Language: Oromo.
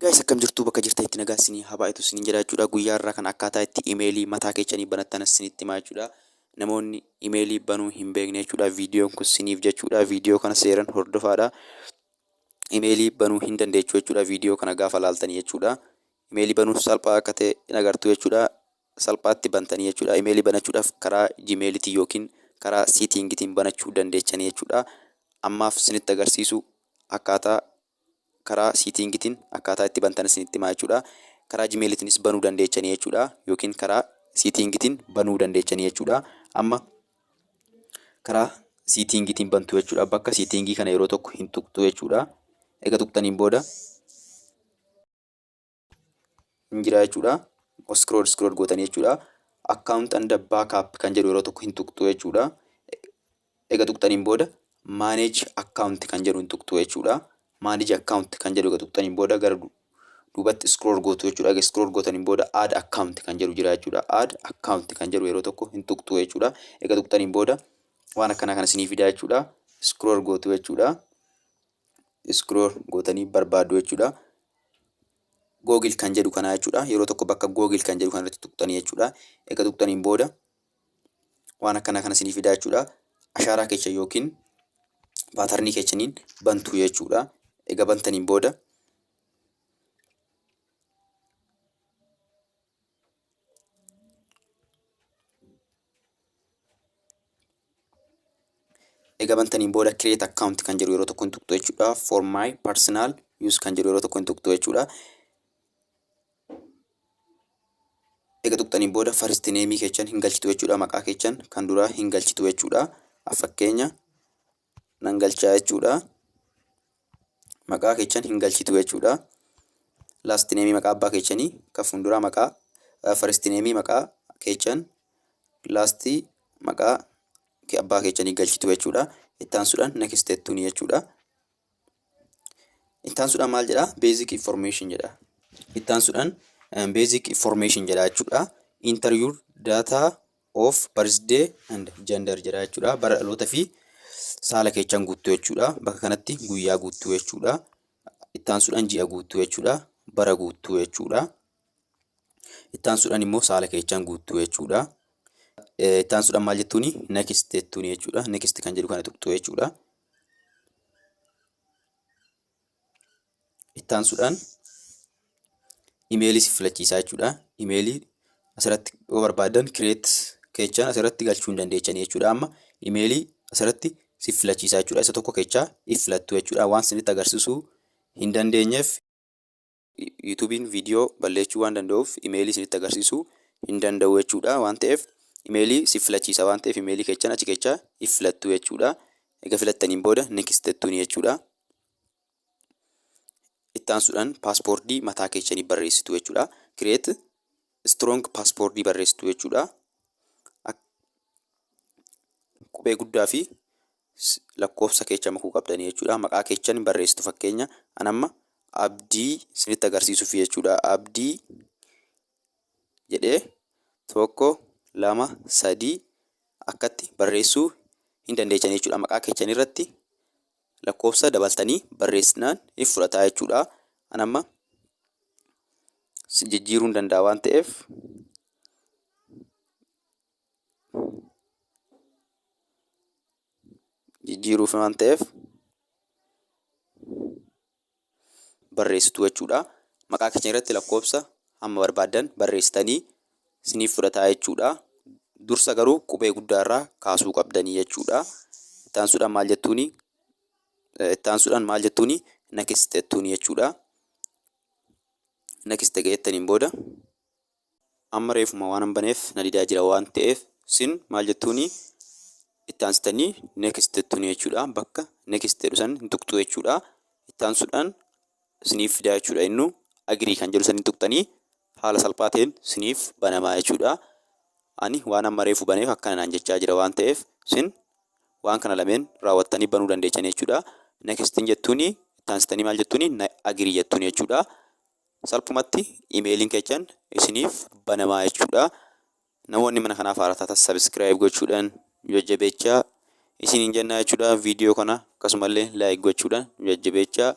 Guys, akkam jirtu? Bakka jirtanitti nagaa isinii haa baay'atu isiniin jedha jechuudha. Guyyaa irraa kan akkaataa itti imeelii mataa keessanii banattan isinitti himaa jechuudha. Namoonni imeelii banuu hin beekne jechuudha. Viidiyoon kun isiniif jechuudha. Viidiyoo kana seeran hordofaadha. Imeelii banuu hin dandeechu jechuudha. Viidiyoo kana gaafa laaltanii jechuudha. Imeelii banuun salphaa akka ta'e hin agartu jechuudha. Salphaatti bantanii jechuudha. Imeelii banachuudhaaf karaa Gmailitiin yookiin karaa settingitiin banachuu dandeechanii jechuudha. Ammaaf isinitti agarsiisu akkaataa karaa settingitiin akkaataa itti bantan isinitti himaa jechuudha. Karaa Gmailitiinis banuu dandeechanii jechuudha. Yookiin karaa settingitiin banuu dandeechanii jechuudha. Amma karaa settingitiin bantu jechuudha. Bakka settingii kana yeroo tokko hin tuqxu jechuudha. Egaa tuqxaniin booda hin jira jechuudha. Scroll scroll gootanii jechuudha. Account and backup kan jedhu yeroo tokko hin tuqxu jechuudha. Egaa tuqxaniin booda manage account kan jedhu hin tuqxu jechuudha. Manage account kan jedhu egaa tuqxaniin booda gara duubatti scroll gootu jechuudha. Egaa scroll gootaniin booda add account kan jedhu jira jechuudha. Add account kan jedhu yeroo tokko hin tuqxu jechuudha. Egaa tuqxaniin booda waan akkanaa kana isinii fidaa jechuudha. Scroll gootu jechuudha. Scroll gootanii barbaaddu jechuudha. Google kan jedhu kana jechuudha. Yeroo tokko bakka Google kan jedhu kanarratti tuqxanii jechuudha. Egaa tuqxaniin booda waan akkanaa kana isinii fidaa jechuudha. Ashaaraa keessa yookiin paatarnii keessaniin bantu jechuudha. Egaa bantaniin booda create account kan jedhu yeroo tokko hin tuqxu jechuudha. For my personal use kan jedhu yeroo tokko hin tuqxu jechuudha. Egaa tuqxaniin booda first name keessan hin galchitu jechuudha. Maqaa keessan kan duraa hin galchitu jechuudha. Fakkeenya nan galchaa jechuudha. Maqaa keessan hin galchitu jechuudha. Last name maqaa abbaa keessanii kan fuulduraa, maqaa first name maqaa keessan, last maqaa abbaa keessanii galchitu jechuudha. Itti aansuudhaan next jettuuni jechuudha. Itti aansuudhaan maal jedhaa? Basic information jedha. Itti aansuudhaan basic information jedha jechuudha. Enter your data of birthday and gender jedha jechuudha. Bara dhaloota fi saala keessan guuttuu jechuudha. Bakka kanatti guyyaa guuttuu jechuudha. Itti aansuudhaan ji'a guuttuu jechuudha. Bara guuttuu jechuudha. Itti aansuudhaan immoo saala keessan guuttuu jechuudha. Itti aansuudhaan maal jettuuni? Next jettuuni jechuudha. Next kan jedhu kana tuqxu jechuudha. Itti aansuudhaan imeelii si filachiisaa jechuudha. Imeelii asirratti yoo barbaadan create keechaan asirratti galchuu hin dandeechanii jechuudha. Amma imeelii asirratti si filachiisaa jechuudha. Isa tokko keechaa if filattu jechuudha. Waan isinitti agarsiisuu hin dandeenyeef, YouTubeiin viidiyoo balleessuu waan danda'uuf, imeelii isinitti agarsiisuu hin danda'u jechuudha. Waan ta'eef imeelii si filachiisa waan ta'eef, imeelii keechaan achi keechaa if filattu jechuudha. Egaa filattaniin booda next jettuuni jechuudha. Itti aansuudhaan passwordii mataa keessanii barreessitu jechuudha. Create strong passwordii barreessitu jechuudha. Qubee guddaa fi lakkoofsa keessa makuu qabdanii jechuudha. Maqaa keessan barreessitu. Fakkeenya an amma Abdii isinitti agarsiisuuf jechuudha. Abdii jedhee 1, 2, 3 akkatti barreessuu hin dandeechan jechuudha. Maqaa keessan irratti lakkoofsa dabaltanii barreessinaan ni fudhataa jechuudha. An amma jijjiiruu hin danda'a waan ta'eef, jijjiiruuf waan ta'eef barreessitu jechuudha. Maqaa keessan irratti lakkoofsa hamma barbaaddan barreessitanii isiniif fudhataa jechuudha. Dursa garuu qubee guddaa irraa kaasuu qabdanii jechuudha. Itti aansuudhaan maal jettuuni? Itti aansuudhaan maal jettuuni? Next jettuuni jechuudha. Next jettaniin booda amma reefuma waan baneef na didaa jira waan ta'eef, sin maal jettuuni? Itti aansitanii next jettuuni jechuudha. Bakka next jedhu san hin tuqxu jechuudha. Itti aansuudhaan isiniif fidaa jechuudha. Innu agree kan jedhu san hin tuqxanii haala salphaa ta'een isiniif banamaa jechuudha. Ani waan amma reefu baneef akkana naan jechaa jira waan ta'eef, sin waan kana lameen raawwattanii banuu dandeechan jechuudha. Nextiin jettuuni, itti aansitanii maal jettuuni? Agree jettuuni jechuudha. Salphumatti imeeliin keessan isiniif banamaa jechuudha. Namoonni mana kanaaf haaraa taatan subscribe gochuudhaan jajjabeechaa isiniin jennaa jechuudha. Viidiyoo kana akkasumallee like gochuudhaan jajjabeechaa.